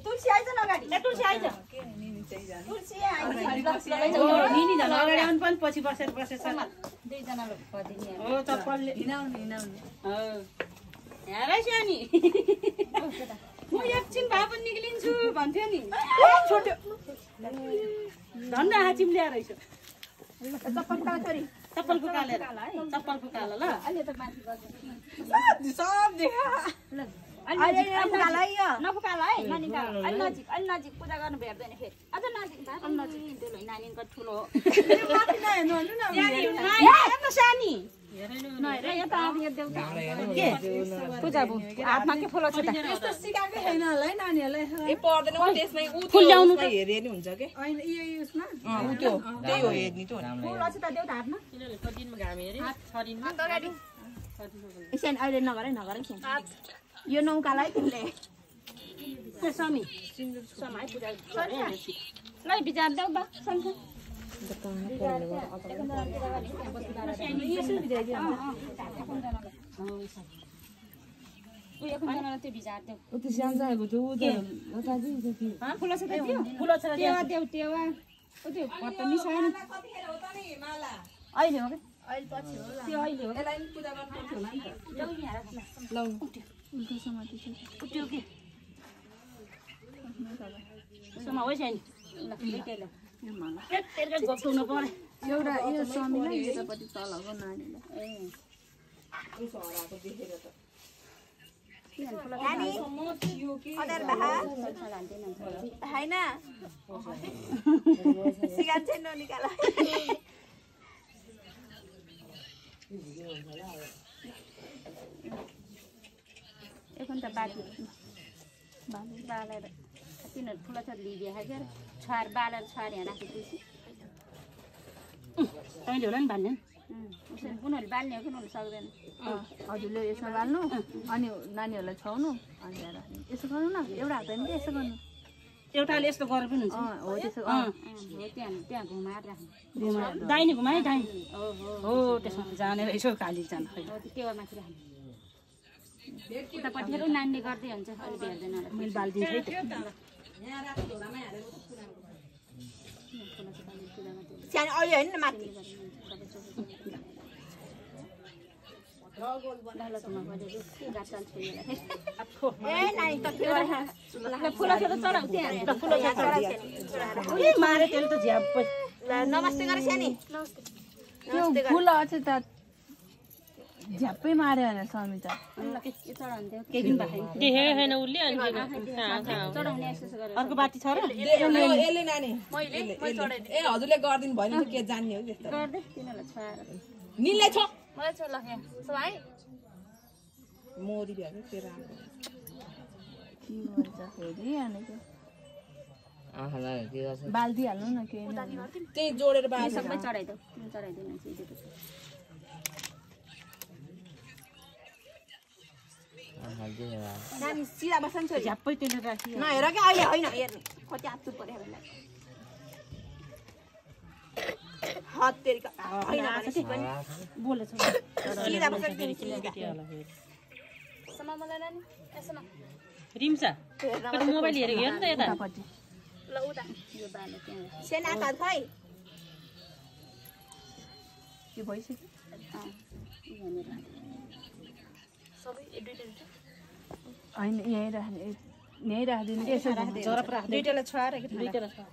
तुलसी आइज न अगाडि तुलसी आइज तुलसी आइज निनी झन् अगाडि आउनु पनि पछि बसेर बसेछ दुई जना पदिनी हो चप्पलले हिँडाउने हो हेर सानी म एकछिन भए पनि निक्लिन्छु भन्थ्यो नि छोटो धन्दा हाचिम ल्याएर रहेछ चप्पल काला छोरी चप्पल फुकालेर चप्पल फुकाल ल अहिले त माथि गर्छ सब देखा ल अहिले नफुकाल है यो नफुकाल है नानीका अलि नजिक पूजा गर्न भेट्दैन फेरि अझ नजिक भए अलि नजिक त्यो नानीको ठुलो माथि नहेर्नु भन्नु न यता सानी नहेर यता आफू देउता के पूजा बु हातमा के फुल छ त यस्तो सिकाएको छैन होला है नानीहरुलाई ए पर्दैन उ त्यसमै उ फुल ल्याउनु त हेरि हेरि हुन्छ के हैन यो उसमा उ त्यो त्यही हो हेर्नी त फुल छ त देउता हातमा किनले कदिनमा घाम हेरे छरिनमा अगाडि एकछिन अहिले नगरै यो नौकालाई तिमीले ए समी समय पूजा ल विचार देऊ बा सन्थ एउटा यो समीलाई यतापट्टि तलको नानीलाई बालेर तिनीहरू ठुलो छोरी लिइदिएको क्या छुवार बालेर छुवार यहाँ राखेपछि तैँले होला नि भन्ने उनीहरूले बाल्ने हो कि उनीहरूले सक्दैन हजुरले यसमा बाल्नु अनि नानीहरूलाई छाउनु अनि यसो गर्नु न एउटा हात होइन कि यसो गर्नु एउटाले यस्तो गरेर पनि हुन्छ हो त्यसो त्यहाँ घुमाएर राख्नु दाहिने घुमाए दाहिने हो त्यसमा जाने रहेछ काली जान टेवामाथि राख्नु उतापट्टि नानीले गर्दै हुन्छ अहिले हेर्दैन मैले बालिदिन्छु है सानो अहिले होइन माथि मारे त्यसले त झ्याप्पै नमस्ते गर सानी फुल अझै त झ्याप्पै मार्यो भने समी त देखेको छैन उसले अर्को बाटी छ र यसले नानी ए हजुरले गर्दिनु भएन के जान्ने हो त्यस्तो निल्ले छ मलाई छ लखे सो है मोरी भ्याएको त्यो राम्रो के गर्छ फेरि अनि के आँखालाई के गर्छ बाल्दिहाल्नु न के त्यही जोडेर बाल सबै चढाइदेऊ चढाइदिनु नानी सिधा बस्छ नि झ्याप्पै त्यसले राखी नहेर क्या अहिले होइन हेर्ने कति आत्तु पर्यो हामीलाई हात तेरिका होइन भनेपछि पनि बोलेछ सिधा बस्छ समा मलाई नानी यसमा रिम्सा मोबाइल हेरेको हो नि त यता ल उता यो बाले त्यहाँ सेना का खै के भइसक्यो सबै एडिटेड हैन यही राख्दिनु के यसो झरप राख्दिनु दुईटालाई छुवाएर कि दुईटालाई छुवा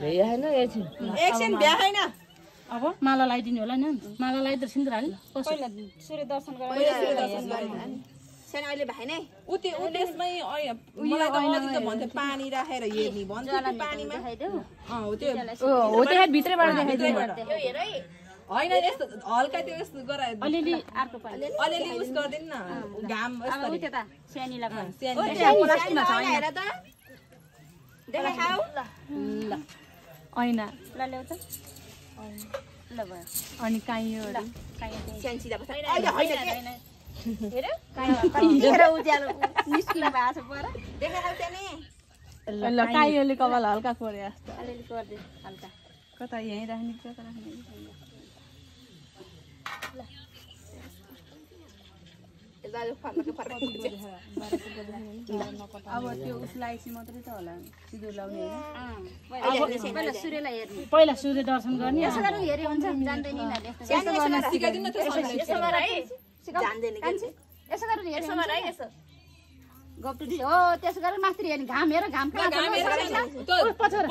भ्या हैन एकछिन भ्या हैन अब माला लगाइदिनु होला नि माला लगाइदिएर सिन्दुर हाल्नु पहिला सूर्य दर्शन गरेर सेना अहिले भएन है उ त्यसमै मलाई त अघि त भन्थे पानी राखेर हेर्ने भन्छ पानीमा हो त्यो भित्रैबाट देखाइदिनु यो हेर है हैन यस्तो हल्का त्यो यस्तो गराए अलिअलि अर्को पाली अलिअलि उस गर्दिन न घाम अब त्यता स्यानीला भयो प्लास्टिकमा छ हेर त देखाऊ ल ऐना ल ल्याउ त ल भयो अनि काइयो स्यानी सिधा बस्छ अहिले होइन हेर काइयो उज्यालो निस्किन भएको छ पर देखाऊ त्यहाँ ल काइयोले कपाल हल्का कोरे जस्तो अलिअलि गर्दै हल्का कता यही राख्ने कता राख्ने ल दाजु फर्के अब त्यो उसलाई चाहिँ मात्रै त होला सिन्दुर लाउने पहिला सूर्यलाई हेर्नु पहिला सूर्य दर्शन गर्ने यसो गरेर हेरे हुन्छ जान्दैन यिनीहरूले सिकाइदिनु त यसो गर है जान्दैन के यसो गरेर हेरे यसो गर है यसो गप्टुटी हो त्यसो गरेर माथि हेर्ने घाम हेर घाम पछाडि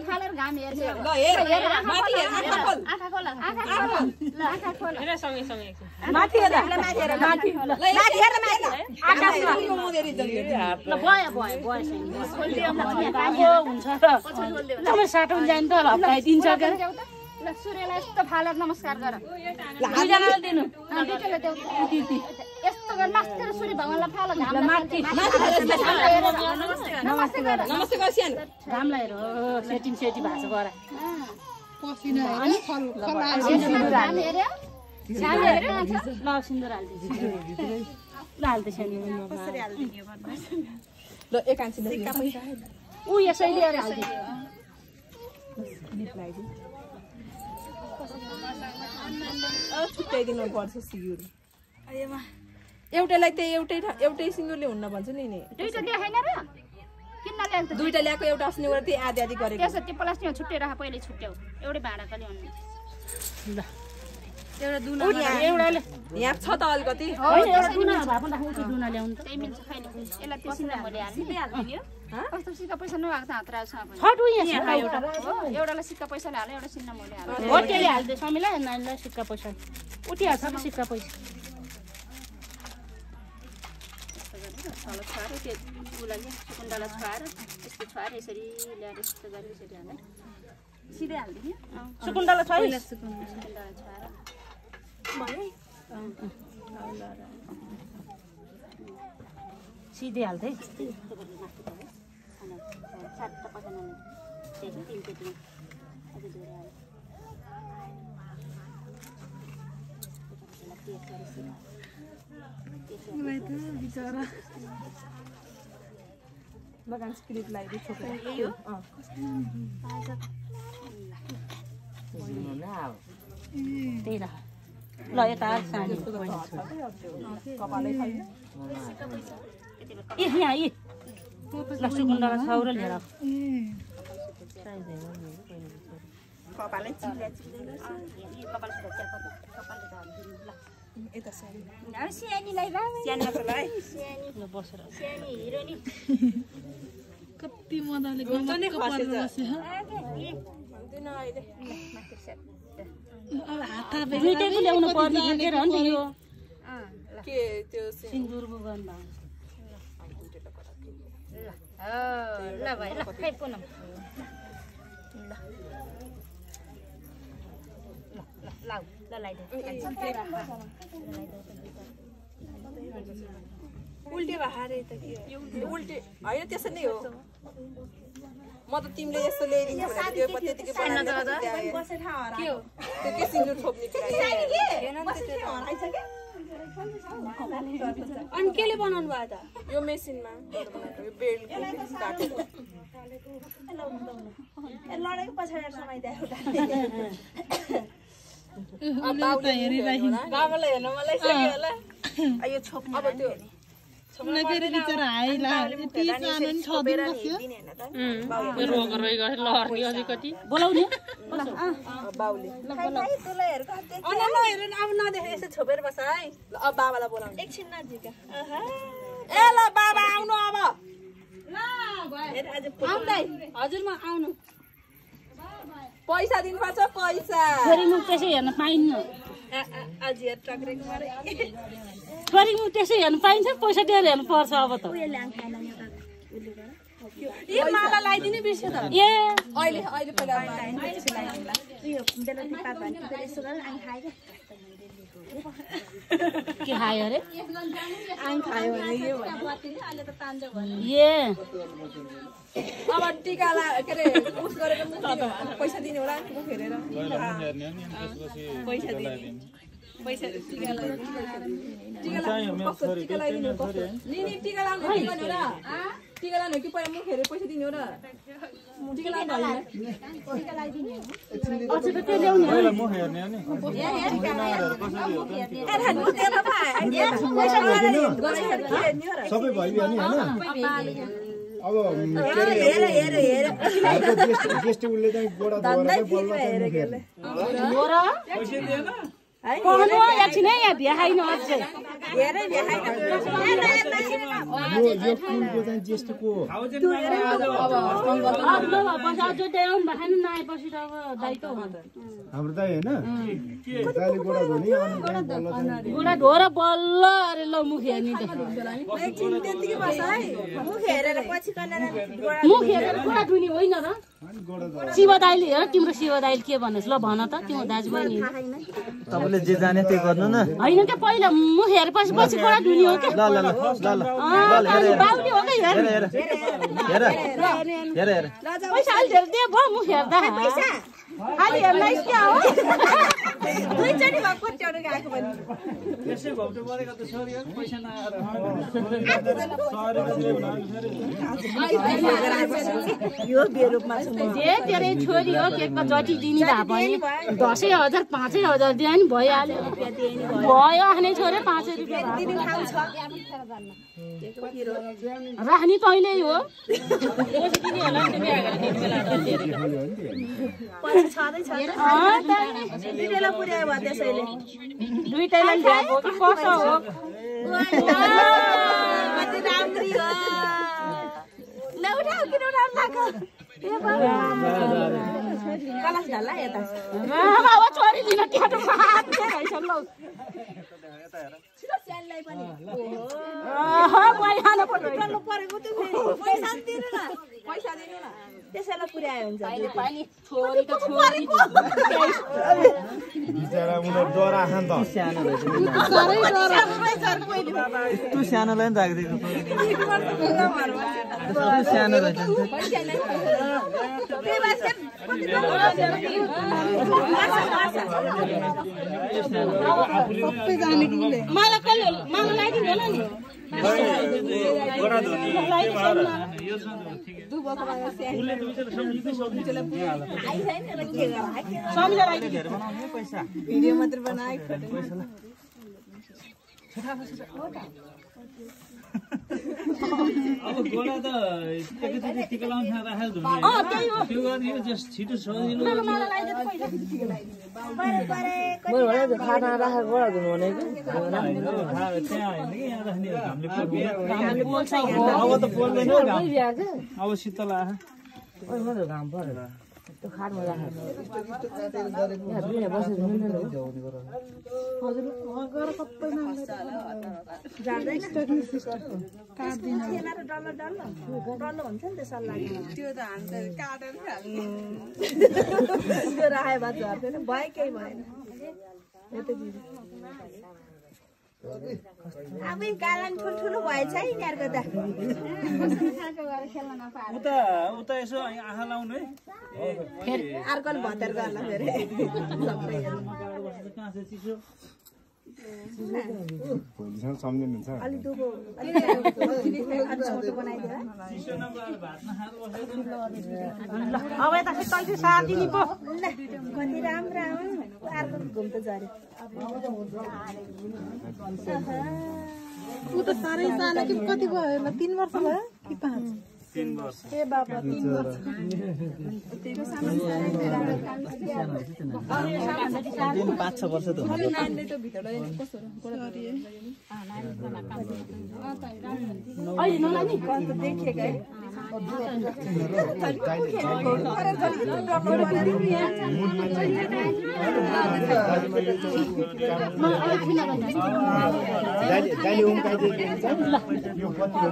फालेर घाम हेर्छ ल हेर माथि हेर आँखा खोल ल आँखा खोल हेर सँगै सँगै माथि हेर माथि हेर माथि हेर माथि आकाशमा मोदेरी जल्दी ल भयो हुन्छ त तपाईँ साटौँ जाने त हप्ताइदिन्छ के ल सूर्यलाई यस्तो फालेर नमस्कार गर दुईजनाले दिनु यस्तो गरेर माथि सूर्य भगवानलाई फाल घाम माथि नमस्ते गर नमस्ते कर स्यान घामलाई हेर सेटिङ सेटी भएको गरा घाम हेर्यो ल सिन्दुर हालिदिन्छु ल हाल्दैछ नि ल एकान्सी ऊ यसैले हेर हालिदिन्छु छुट्याइदिनु पर्छ सिन्दुर एउटैलाई त्यही एउटै सिन्दुरले हुन्न भन्छ नि दुईटा देखाइन र किन्न ल्याएको त दुईटा ल्याएको एउटा अस्ति गरेर त्यही आधी आधी गरेको त्यसो त्यो प्लास्टिकमा छुट्टै राख पहिले छुट्याउ एउटै भाँडा खाली हुनु ल एउटा दुना एउटाले यहाँ छ त अलिकति होइन एउटा दुना भएको राख्नु त्यो दुना ल्याउनु त त्यही मिल्छ खैले यसलाई त्यो सिधा मैले हाल्दिदियो कस्तो सिक्का पैसा नआएको त हात राख्छ अब छटु यहाँ एउटा हो एउटालाई सिक्का पैसाले हाल्यो एउटा सिन्ना मैले हाल्यो हो त्यही हाल्दै समिला नानीलाई सिक्का पैसा उठिहाल्छ नि सिक्का पैसा तल छुवाएर त्यो उसलाई सुकुन्डालाई छुवाएर यस्तो छुवाएर यसरी ल्याएर यस्तो गरेर यसरी हालेर सिधै हालिदिने सुकुन्डालाई छ सुकुन्डालाई छुवाएर सिधै हाल्दै सातटा पकाउनु त्यही तिनचोटि अझै धेरै हाल्यो लगान स्क्रिप्ट लगाइदियो छोपेर त्यही राख ल यता सानी कपालै छैन ए यहाँ ए ल सुकुन्डालाई छाउर लिएर कपालै चिल्ला यता सियानीलाई ल बसेर सियानी हिरो नि कति मजाले गमले खसेछ दुईटैको ल्याउनु पर्ने झुकेर हो नि यो के त्यो सिन्दुरको गन्ध ल भाइ ल खै पुनम लाउ ल लाइदे उल्टे भहारे त के उल्टे हैन त्यसै नै हो म त तिमीले यस्तो ल्याइदिनु भनेर त्यो त्यतिकै बनाएर बसे ठाउँ हरा के हो त्यो के सिन्दुर छोप्ने कुरा अनि केले बनाउनु भयो त यो मेसिनमा यो बेल्ट काटेर लडेको पछाडि समाइदियो बाबुलाई हेर्न मलाई सक्यो होला यो छोप्नु अब त्यो फेरि बिचरा आइला यति सानो नि 6 दिन बस्यो रोग रोइ गरे लर्ने अलिकति बोलाउने बाबुले तँलाई हेर अब नदेखे यसो छोपेर बस है ल अब बाबालाई बोलाउनु एकछिन नजिक ए ल बाबा आउनु अब आउँदै हजुर म आउनु पैसा दिनुपर्छ पैसा छोरी मुख त्यसै हेर्न पाइन्न अझै टक्रेको मारे छोरी मुख त्यसै हेर्न पाइन्छ पैसा दिएर हेर्नु पर्छ अब त ए माला लगाइदिने बिर्स्यो त ए अहिले पहिला के खायो अरे आङ खायो भने यो ए अब टिका के अरे उस गरेर पैसा दिने होला मुख हेरेर पैसा दिने पैसा टिका लगाइदिनु नि टिका लाउनु के गर्नु र टिका लानु कि पहिला मुख हेरेर पैसा दिने हो र टिका लानु अझै त त्यो ल्याउने पहिला मुख हेर्ने हो नि सबै भइदियो नि हैन अब गेस्ट उसले चाहिँ गोडा धोएर बल्ल गोरा पैसा दिएन कहनु एकछिन है यहाँ भ्याहाइनु अझै यो फुलको चाहिँ ज्येष्ठको हाम्रो दाइ हैन दाइले गोडा धोने अनि गोडा धोएर बल्ल अरे ल मुख हेर्ने त मुख हेरेर गोडा धुने होइन र शिव दाइले हेर तिम्रो शिव दाइले के भन्नुहोस् ल भन त तिम्रो दाजुभाइ तपाईँले जे जाने त्यही गर्नु न होइन क्या पहिला मुख हेरेपछि पछि गोडा धुने हो क्या बाउले हो क्या हेर पैसा अलि धेरै दिए भयो मुख हेर्दा अलि हेर्नुहोस् क्या हो दुईचोटि भए कोट्याउनु गएको भने त्यसै भौटो परेको त सरी पैसा नआएर यो बेरुपमा छ जे तेरे छोरी हो केकमा जति दिने भए पनि 10,000 5,000 दिए नि भइहाल्यो भयो आफ्नै छोरे 5 रुपियाँ राख्ने तैँले हो पुर्यायो भयो त्यसैले दुईटैलाई ल्याएको कि कसो हो कति राम्री हो ल उठाउ किन उठाउनु कलश ढल्ला यता अब छोरी दिन केटो मात्रै रहेछ लौ स्यानलाई पनि परेको त्यो पैसा दिनु न पैसा दिनु न त्यसैलाई पुर्यायो हुन्छ छोरीको छोरी बिचरा उनीहरु डरा खान त सानो रहेछ यस्तो सानोलाई नि राखिदिएको सानो रहेछ सबै जाने कि उसले मलाई कहिले मलाई लगाइदिनु होला नि गोडा धोनी यो उसले त बिचरा सम्झिँदै सम्झेर घेर बनाउने पैसा भिडियो मात्र बनाएको अब गोडा त एकैचोटि टिका लाउन राखेर धुने त्यो गर्ने हो जस्ट छिटो सजिलो खाना राखेर गोडा धुनु भनेको त्यहाँ होइन कि यहाँ राख्ने घामले अब त पोल्दैन घाम अब शीतल आयो घाम परेर त्यो खाटमा राखेर बसेर गएर सबैमा डल्लो हुन्छ नि त सल्लाह त्यो त हामी त काटेर राखे भए झर्थेन भयो केही भएन अब गालान ठुल्ठुलो भएछ है यिनीहरूको त उता यसो आँखा लाउनु है अर्कोले भतेर गर्ला फेरि सम्झिनुहुन्छ अलि दुबो अलि छोटो बनाइदियो अब यता चाहिँ तैँले साथ दिने पो ल कति राम्रो अर्को घुम त झऱ्यो ऊ त साह्रै सानो कि कति भयो 3 वर्ष भयो कि 5 3 वर्ष ए बाबा 3 वर्ष 5-6 वर्ष त हुन्छ अहिले नलाने देखिएको है दाइले उम्काइदिन्छ यो पत्ती